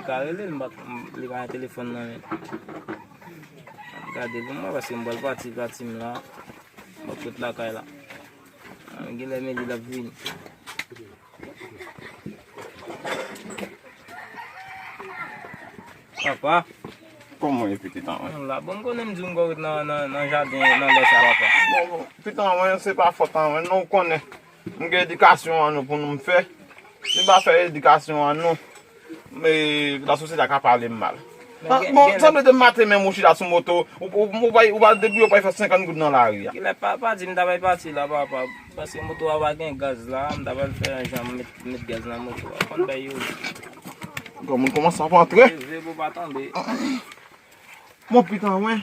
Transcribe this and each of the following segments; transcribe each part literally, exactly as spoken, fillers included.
Ka rele l, m pa, m, li pa gen telefòn nan men. M ap gade pou mwen, paske m pral pati, pati m la. M ap ret lakay la. Genlè Meli l ap vini. Papa. Kòman w ye, pitit an mwen? M la. Bon, m konnen m di w m konn ret nan, nan, nan jaden, nan lè sa, papa. Bon, bon, pitit an mwen, se pa fòt an mwen, non, ou konnen. M gen edikasyon an nou pou nou m fè. Si m pa fè edikasyon an nou, e, lasosyete a ka pale m mal. Men gen, bon, gen lè sanble de maten menm ou chita sou moto, ou, ou, ou, pa, ou pa depi ou pa fè senkant goud nan lari a. Gen lè pa, pa di m ta bay pati la, papa, paske moto a pa gen gaz la, m ta pral fè yon jan m met, met gaz nan moto a. Konn bay yo. Granmoun kòmanse ap antre. Leve pou pa tonbe. Mon pitit an mwen.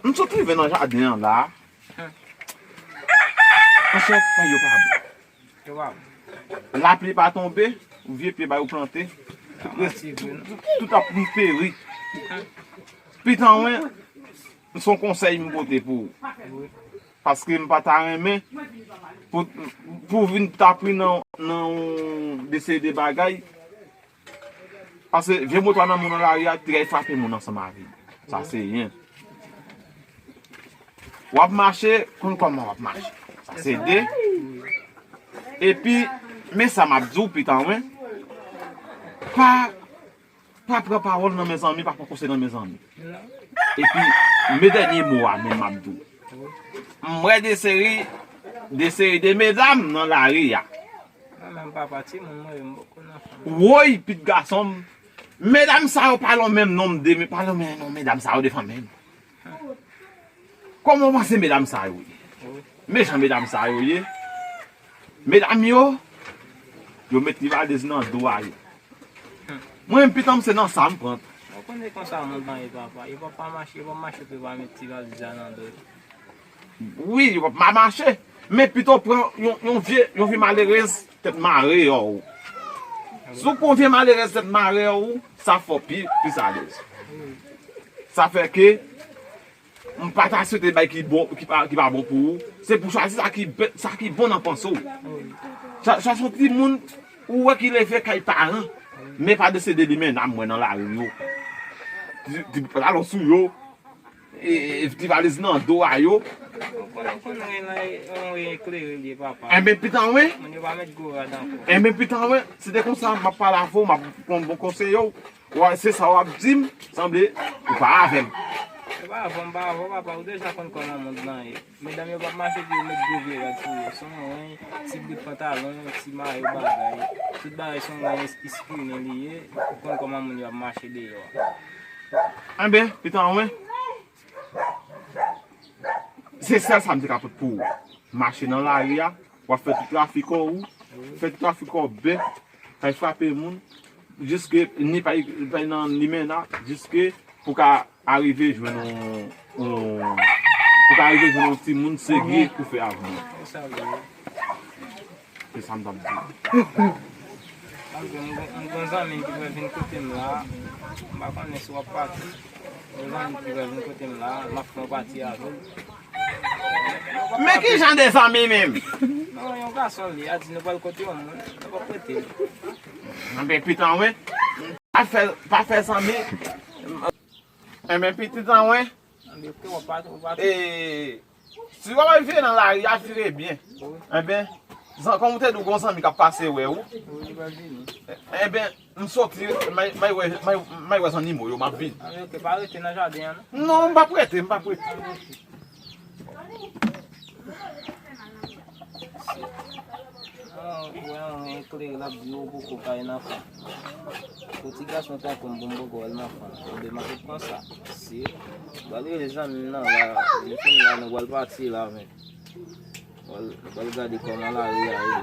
M sot rive nan jaden an la. Monchè, tan yo pa bon. Lapli pa tonbe, vye pye ba yo plante. Tout, tout, tout ap peri. Pitit an mwen, se yon konsèy m pote pou ou. Paske m pa ta renmen pou, pou vin ta pri nan, nan yon de seri de bagay. Paske vye moto a nan moun nan lari a, te kay frape moun ansanm avè l. Sa se yen. W ap mache, konn kòman w ap mache. Sa se de. Epi, men sa m ap di w, pitit an mwen. Pa, pa pran pawòl nan men zanmi, pa pran konsèy nan men zanmi. Epi, men dènye mo a menm m ap di w. M wè de seri, de seri de medam nan lari a. Mwen menm papa timoun, mwen menm m poko nan fanm. Woy, pitit gason m. Medam sa yo pa lon menm non m de, pa lon menm non medam sa yo devan menm. Kòman w panse medam sa yo ye? Wi. Men jan medam sa yo ye. Medam yo, yo met ti valiz nan do a yo. Mwen menm pitit an m se nan sa m pran. Ou konnen konsa moun nan ye papa. Yo pa, pa mache, yo pa mache pou yo pa met ti valiz la nan do yo. Wi, yo pa mache. Men pito pran yon, yon vye, yon vye malerèz tèt mare yo. Si w pran yon vye malerèz tèt mare yo, sa fè w pi, plis alèz. Sa fè ke m pa ta swete bay ki bon, ki pa, ki pa bon pou ou. Se pou chwazi sa ki be-, sa ki bon nan panse w. Cha-, chache yon timoun ou wè ki leve kay paran, men pa deside li men nan mwen nan lari yo. Ti, ti pantalon sou yo. E, e, e ti valiz nan do a yo. Ou konnen, ou konnen, yon eklere li ye, papa. Enben, pitit an mwen. Moun yo pa met gwo rad ankò. Enben, pitit an mwen, se te konsa, m ap pale avè w, m ap pran bon konseye w. Ou wè, se sa w ap di m, sanble, ou pa avè m. Se pa avè m, pa avè w, papa, ou deja konn kòman moun nan ye. Medam yo p ap mache pou yo met gwo vye rad sou yo. Se yon ren, ti bout pantalon, ti mayo, bagay. Tout bagay se yon ren es-, esprime li ye. Ou konn kòman moun yo ap mache deyò a. Enben, pitit an mwen. Se sèl sa m te ka pote pou ou. Mache nan lari a, w ap fè tout trafik ou, fè tout trafik ou byen, fè frape moun, jiske ni pa, pa nan limena, jiske pou ka arive jwenn yon, yon, pou ka arive jwenn yon timoun serye pou fè avni. Se sa m t ap di. Malgre m gen, m gen zanmi m ki pral vin kote m la, m pa konnen si w ap pati. M gen zanmi m ki pral vin kote m la, m ap fè yon pati avè l. Men ki jan de zanmi menm? Non, yon gason li, a di nou pral kote yon moun, nou p ap rete. Anben pitit an mwen, pa fè, pa fè zanmi. Enben pitit an mwen. Anben, ok, w ap pati, w ap pati. E, si w ap vire nan lari a, vire byen. Wi. Enben, zan-, kòm ou te di w gon zanmi k ap pase wè ou. Wi, li pral vini. Enben, m soti, m ay, m ay wè, m ay, m ay wè zannimo yo, m ap vini. Anben, ok, pa rete nan jaden an, non? Non, m p ap rete, m p ap rete. Anben, ok. Ah, ou wè yon eklere l ap di ou poko kay nan fanm. Pou ti gason tankou m, pou m poko al nan fanm. Ebyen, m ap ret konsa. Si m pral rele zanmi m nan la, li fin la, nou pral pati la, men. Nou pral, nou pral gade kòman lari a ye.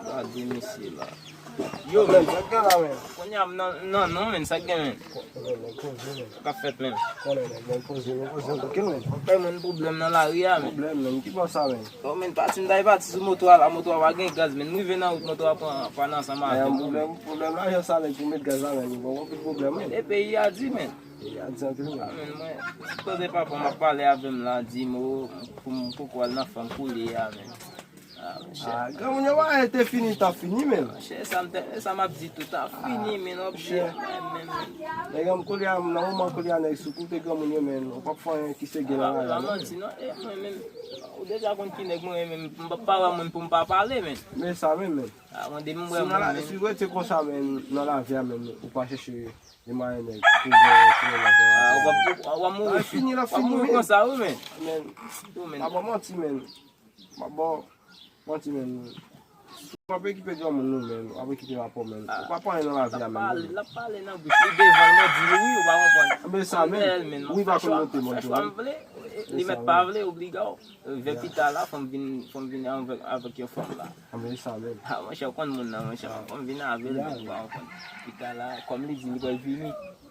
Gade misye la. Yo, men, sa k gen la, men? Kounye a m nan, nan, non, men, sa k gen, men? Konnen nèg poze, men. Sa k ap fèt, men? Konnen nèg, men, poze, men, poze, men, tranken, men. Bay moun pwoblèm nan lari a, men. Pwoblèm, men, ki bò sa, men? Yo, men, pati m ta pati sou moto a la, moto a pa gen gaz, men. M rive nan wout, moto a pran, pa nan ansanm avè m. Pwoblèm, pwoblèm lajan sa, nèg, pou met gaz la, men, nou gon anpil pwoblèm, men. E peyi a di, men. Peyi a di anpil, men. A, men, mwen, kote papa m ap pale avè m la, di m, o, pou m poko al nan fanm koulye a, men. Ah, granmoun yo, bagay te fini, t ap fini, men. Monchè, sa m te, sa m ap di tou, t ap fini, men, w ap di, men, men, men. Nèg yo, koulye a, nan moman koulye a, nèg sou koute granmoun yo, men. Ou p ap fè anyen ki se gen nan bagay la, non. Manti, non. E, mwen menm, ou deja konn ki nèg mwen ye, men, m p ap pa wè moun pou m pa pale, men. Men sa menm, men. Ah, mwen, depi m wè moun, men. Si w rete konsa, men, nan lavi a, men, ou pa chèche de mwayen nèg pou gen yon ti mennaj nan lavi a, men. Ah, w ap, w ap mouri. L ap fini, l ap fini, men. W ap mouri konsa, wi, men. Men, m ap ba w manti, men. M ap ba w manti, men. Si w ap okipe granmoun nou, men, w ap okipe rapò, men. Ou pa pran anyen nan lavi a, men. L ap pale, l ap pale nan bouch li devan l, mwen di li wi, ou pa konprann. Men sa, men. Wi, pa konn monte, monte, men. Li mèt pa vle, obliga w. Vè pita la, fò m vin, fò m vin avèk, avèk yon fanm la. Ah, men sa, men. Ah, monchè, ou konn moun nan, monchè. Fò m vin avè l, men, ou pa konprann. Pita la, kòm li di, li pral vini.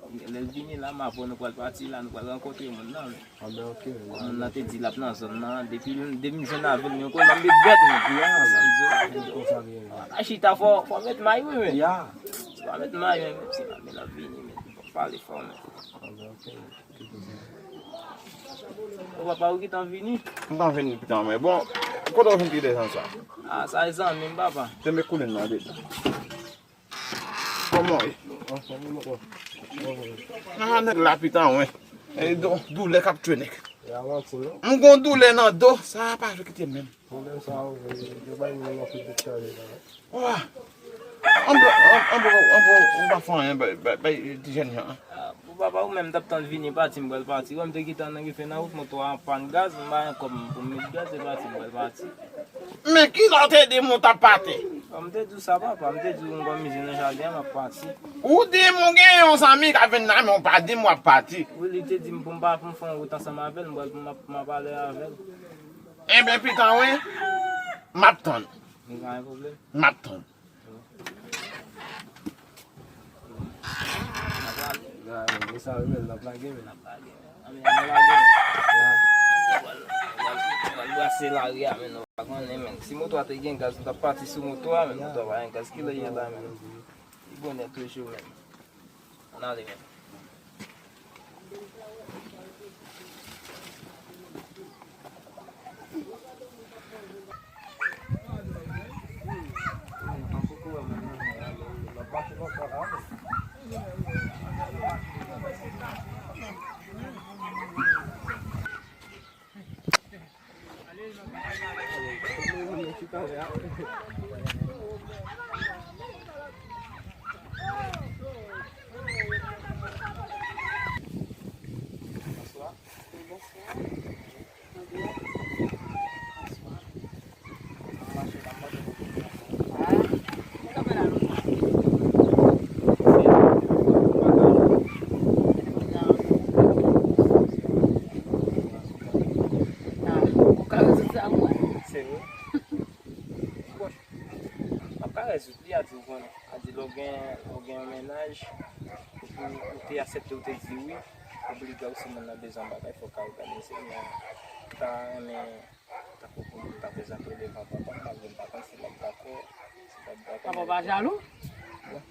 Lè l vini la, m avè w, nou pral pati la, nou pral rankontre moun nan, men. Ah, men, ok, men. Kòm moun nan te di l ap nan zòn nan, depi, depi m jwenn avè l, men, ou konn m ap met bèt, men. Ya, men. Sa m di w la, men. Konsa li ye, men. A chita fò, fò met may, wi, men. Ya. Si w pa met may, men, menm si l ap vini, men, fò pale fò, men. Ah, men, ok, men. Ou papa, ou gentan vini? M t ap vini pita, men bon, kote w vin kite zanmi sa? Ah, sa e zanmi m, papa. Te met koulin nan dedan. Kòman w ye? Ah, nèg la pita, wen. E do, doulè k ap tchwe nèg. M gon doulè nan do, sa pa vle kite menm. Pwoblèm sa yo, yo bay moun nan fè tout chaje la. Wa! Anbo, anbo, anbo, anbo, ou pa fè anyen, bay, bay, bay ti jèn jan an. Ah, pou papa, ou menm t ap tann vini pati, m pral pati. Wè, m te gentan nan refe nan wout, moto a an pàn gaz, m pa gen kòb pou m met gaz, e pati, m pral pati. Men kilè w te di m ou t ap pati? Bon, m te di w sa, papa, m te di w m gon mize nan jaden an, m ap pati. Ou di m ou gen yon zanmi k ap vin la, men w pa di m w ap pati. Wi, li te di m pou m pa, pou m fè yon wout ansanm avè l, m pral, m ap, m ap ale avè l. Enben, pita, wi, m ap tann. Li pa gen pwoblèm. M ap tann. N ap ale. Sa, men, n ap lage, men. N ap lage, men. Anben, ann lage, men. Ya. Nou pral, nou pral, nou pral brase lari a, men, nou pa konnen, men. Si moto a te gen gaz, nou t ap pati sou moto a, men moto a pa gen gaz. Kilè ye la, men? Li bonè toujou, men. Ann ale, men. Se vre. Bon, w ap ka rezoud li, a di w konnen. A di lè w gen, lè w gen yon mennaj, epi ou te aksepte, ou te di wi, obliga w si moun nan bezwen bagay, fò w ka òganize. Men, m ta renmen, tankou pou m ta prezante w devan papa m, malgre m pa konn si l ap dakò, si l ap dakò. Papa w pa jalou? Bon.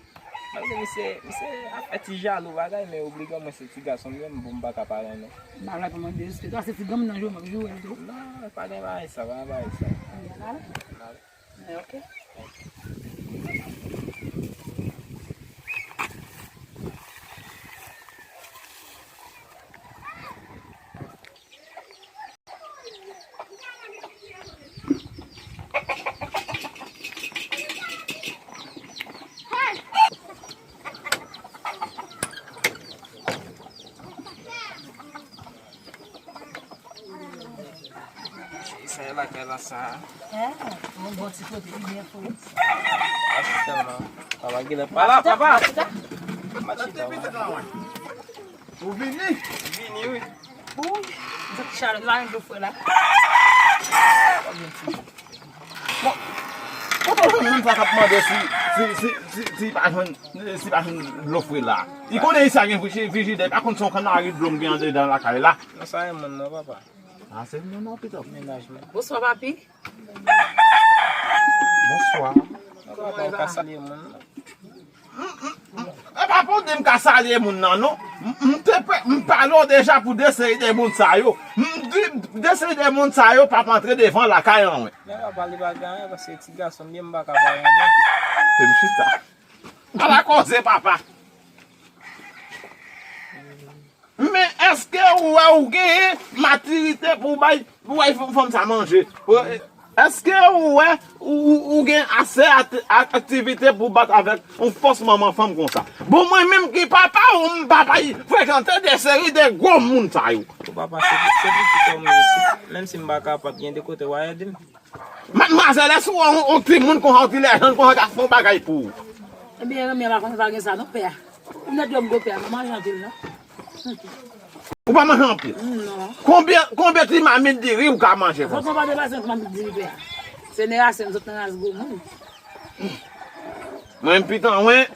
Malgre misye, misye ap fè ti jalou bagay, men obliga mwen se ti gason m ye, m bon, m pa ka pa renmen. Bagay pa mande respè. Sa se ti granm nan jou, m ap joure l tou. Non, pa gen bagay sa, pa gen bagay sa. Ann ale. Ann ale. Ann ale. Ok. Sa e lakay la sa. Ah, yon bon ti kote, li byen fre. Ah, sèlman. Papa, genlè pa la, papa. Machita. Ou vini? Vini, wi. Ouy, m santi chalè la, yon dlo fre la. Bon, kote w jwenn moun sa k ap mande si, si, si, si, si pa jwenn, si pa jwenn dlo fre la? Li konnen isi a gen friji-, frijidè, li pa konn se yon kannari dlo m gen andedan lakay la. Non, sa e moun nan, papa. Ah, se moun nan, pito. Mennaj mwen. Bonswa, papi. Bonswa. Papa, ou ka salye moun nan. E pa pou di m ka salye moun nan, non. M, m te pre-, m pale w deja pou de seri de moun sa yo. M di, De se de moun sa yo p ap antre devan lakay an, wi. Men papa, li pa gen anyen, paske ti gason m ye, m pa ka pa renmen. Se m chita. Ala koze, papa. Men èske ou wè ou genyen matirite pou bay, pou bay fanm sa manje? Èske ou wè ou, ou, ou gen ase at-, ak-, aktivite pou bat avèk yon fòs manman fanm konsa? Bon, mwen menm ki papa ou, m pa bay frekante de seri de gwo moun sa yo. Bon, papa, se, se pou kòm, menm si m pa kapab, gen de kote w a ede m. Madmwazèl, èske w wè yon, yon timoun konsa, yon ti lèjann konsa ka fè yon bagay pou ou? Ebyen, renmen pa konn pa gen sa non, pè a. Ou nèt dwòm gwo pè a, pa manje anpil non. Ou pa manje anpil? Mm, non. Konbyen, konbyen ti mamit diri ou ka manje konsa? Fòk mwen pa depase yon ti mamit diri, pè a. Se nerasyon m sot nan ras gwo moun. Mwen, pitan mwen,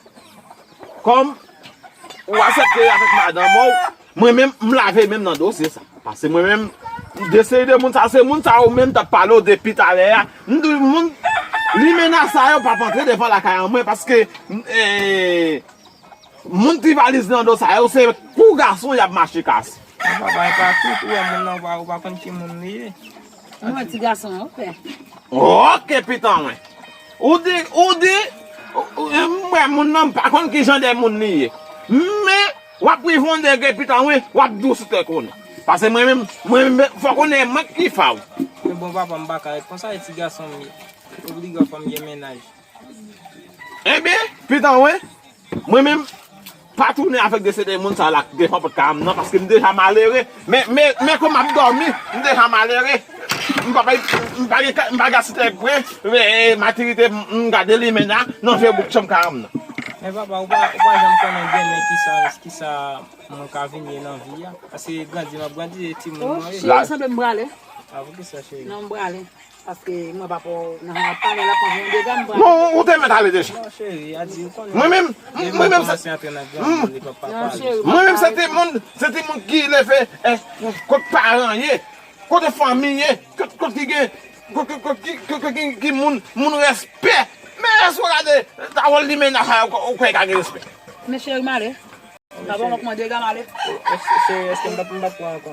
kòm ou aksepte avèk madanm ou, mwen menm, m lave men m nan dosye sa. Paske mwen menm, de seri de moun sa, se moun sa yo menm t ap pale w depi talè a. M di moun, limena sa yo p ap antre devan lakay an mwen, paske, eh, moun ti valiz nan do sa yo, se kou gason y ap mache kase. Papa, e pa tout, ou wè moun nan, ou pa, ou pa konn ki moun li ye. Mwen wè ti gason an, pè. Ok, pitan mwen. Ou di, ou di, ou, ou, m wè moun nan, m pa konn ki jan de moun li ye. Men, w ap rive yon degre, pitan mwen, w ap dous tè konnen. Paske mwen menm, mwen menm, fò konnen mwen ki fa w. Men bon, papa, m pa ka ret konsa, e ti gason m ye. Obligan fò m gen mennaj. Ebyen, pitan mwen, mwen menm, pa tounen avèk de seri de moun sa la k devan pòt kay an m nan, paske m deja malere. Men, men, men kou m ap dòmi, m deja malere. M pa, m pa gen, m pa gen sitè pwen, eh, matirite, m, m gade limena nan vye bout chanm kay an m nan. Men papa, ou pa, ou pa janm konnen demen kisa, kisa mwen ka vin ye nan vi a. Paske grandi, m ap grandi, e timoun mwen ye. Cheri, sanble m prale. A, poukisa, cheri? Non, m prale. Paske mwen pa pou nan jan w ap pale la, panse yon dega m pran. Non, ou te mèt ale deja. Non, cheri, a di ou konnen. Mwen menm, mwen menm, kòmanse antre nan granmoun, li pa pale. Mwen menm, se ti moun, se ti moun ki leve, eh, kot paran ye, kote fanmi ye, kot, kot ki gen, kot, kot, kot ki, ki, ki, ki, ki moun, moun respè. Men èske w gade, ta wòl limena sa, ou kwè ka gen respè? Men cheri, m ale. Pa bon, mwen dega m ale. Èske, èske m pa, m pa pran ankò?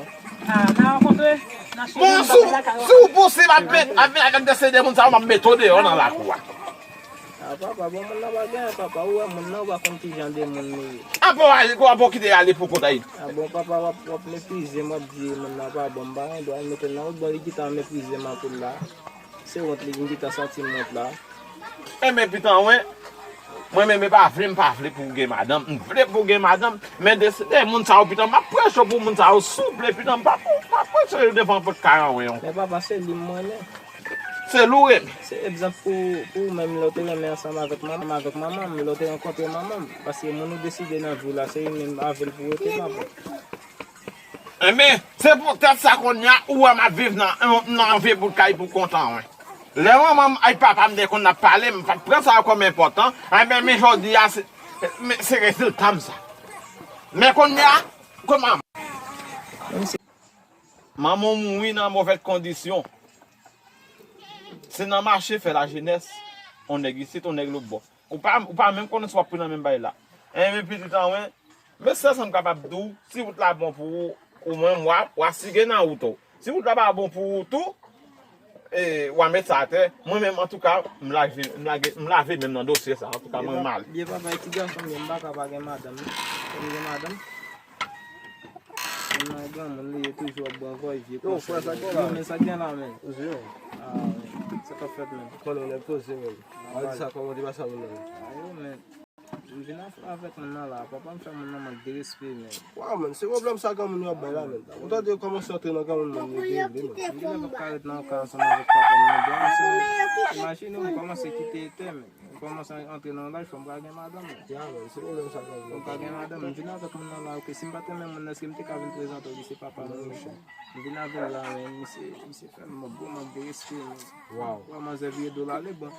Ah, n a rankontre nan cheri. Bon, si w, si w posib ap met, ap vin avèk de seri de moun sa yo, m ap mete w deyò nan lakou a. Ah, papa, bon, moun nan pa gen, papa, ou wè moun nan, ou pa konn ki jan de moun li ye. Apre w ale, apre w kite l ale pou kont a li. Ah, bon, papa, w ap, w ap meprize m, w ap di moun nan pa bon, m pa gen dwa mete l nan wout, bon, li gentan meprize m anpil la. Se wont li, m gentan santi m wont la. Enben, pitan mwen, mwen menm, e pa vle m pa vle pou w gen madanm. M vle pou w gen madanm, men de, de moun sa yo, pitan, m ap preche w pou moun sa yo, souple, pitan, m pa, m pa preche yo devan pòt kay an, wen. Men papa, se li m renmen. Se li w renmen. Se egzanp pou, pou ou menm, lè w te renmen ansanm avèk manman, avèk manman m, lè w te rankontre manman m. Paske moun ou deside nan vi w la, se li menm avè l pou w rete, papa. Enben, se poutèt sa kounye a, ou wè m ap viv nan, nan vye bout kay pou kont an, wen. Lè manman m ak papa m te konn ap pale, m pa t pran sa kòm enpòtan, enben, men jodi a, se, men se rezilta m sa. Men kounye a, kòman? Manman w mouri nan movèz kondisyon. Se nan mache fè lajenès, on nèg isit, on nèg lòtbò. Ou pa, ou pa menm konnen si w ap pran nan menm bagay la. Enben, pitit an, wen, men sèl sa m kapab di w, si wout la bon pou ou, ou menm, w a, w a sige nan wout ou. Si wout la pa bon pou ou tou, e, w a met sa atè. Mwen menm, antouka, m lave, m lage, m lave men m nan dosye sa. Antouka, mwen, m ale. Byen, papa, ti gason m ye, m pa ka pa gen madanm, non. Fò m gen madanm. Moun nan granmoun li ye, toujou ap bon vòy vye konsèy. Yo, men sa k gen la, men. Ah, wi. Sa k ap fèt, men? Konnen w nèg poze, men. Al di sa kòman w te pase a moun nan? Ayo, men. M vin avèk moun nan la. Papa m fè moun nan mank de respè, men. Waw, men, se pwoblèm sa granmoun yo ap bay la, men. Ou tande yo kòmanse antre nan granmoun, men, yo deregle, men. M genlè p ap ka ret nan yon kay ansanm avèk papa m, men, byen, imajine w, m kòmanse kite tè, men. Ou kòmanse antre nan yon laj, fò m ka gen madanm, men. Ya, men, se pwoblèm sa, fò m ka gen madanm. M vin avèk moun nan la, ok, si m pa t renmen moun nan, èske m te ka vin prezante w li se papa m, wi, monchè? M vin avè l la, men, misye, misye fè m gwo mank de respè, men. Waw. Wè manzè vire do l ale, bon.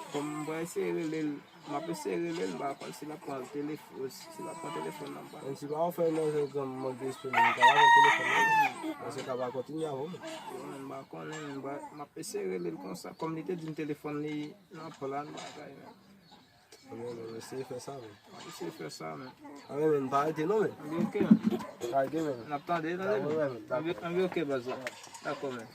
Kòm m pral eseye rele l, m ap eseye rele l, m pa konn si l ap pran telefòn, si l ap pran telefòn nan, m pa konn. Menm si pa w fè manzè granmoun mank de respè, men li ka pa pran telefòn nan, men. Paske ka pa kontinye avè w, men. Yo, men, m pa konnen, men, m pa, m ap eseye rele l konsa. Kòm li te di m telefòn li nan plan bagay, men. Mwen, mwen, eseye fè sa, men. Eseye fè sa, men. Anben, men, pa rete non, men. Anben, ok, men. Pa rete, men. N ap tande, tande, men. Anben, anben, ok, baz la. Dakò, men.